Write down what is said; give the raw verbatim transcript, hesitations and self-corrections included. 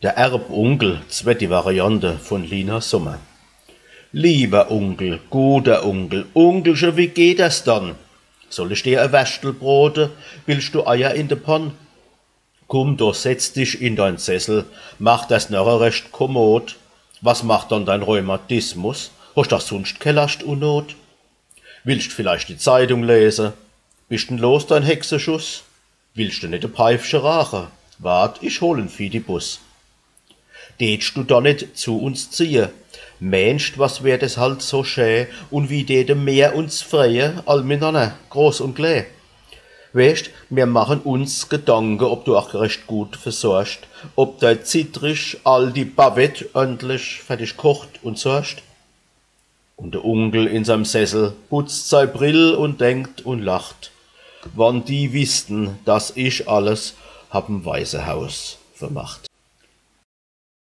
Der Erbunkel, zwetti Variante von Lina Sommer. Lieber Unkel, guter Unkel, Unkelche, wie geht das dann? Soll ich dir e Werschtel brote? Willst du Eier in de Pann? Kumm doch, setz dich in dein Sessel, mach das noch e recht kommod. Was macht dann dein Rheumatismus? Hoscht doch sunscht kee Lascht un Not? Willst vielleicht die Zeitung lese? Bist denn los, dein Hexeschuss? Willst du net e Peifche raache? Wart, ich hol en Fidibus. Deetst du da net zu uns ziehe? Meenst, was wär des halt so schä, un wie deete mer uns freie, all minanner, groß un klä. Weescht, mir machen uns Gedanke, ob du ach recht gut versorgt, ob dei zittrisch aldi Bavett ordentlich fer dich kocht un sorgt. Un de Unkel in seim Sessel putzt sei Brill un denkt un lacht: Wann die wissten, dass ich alles hab em Waisehaus vermacht.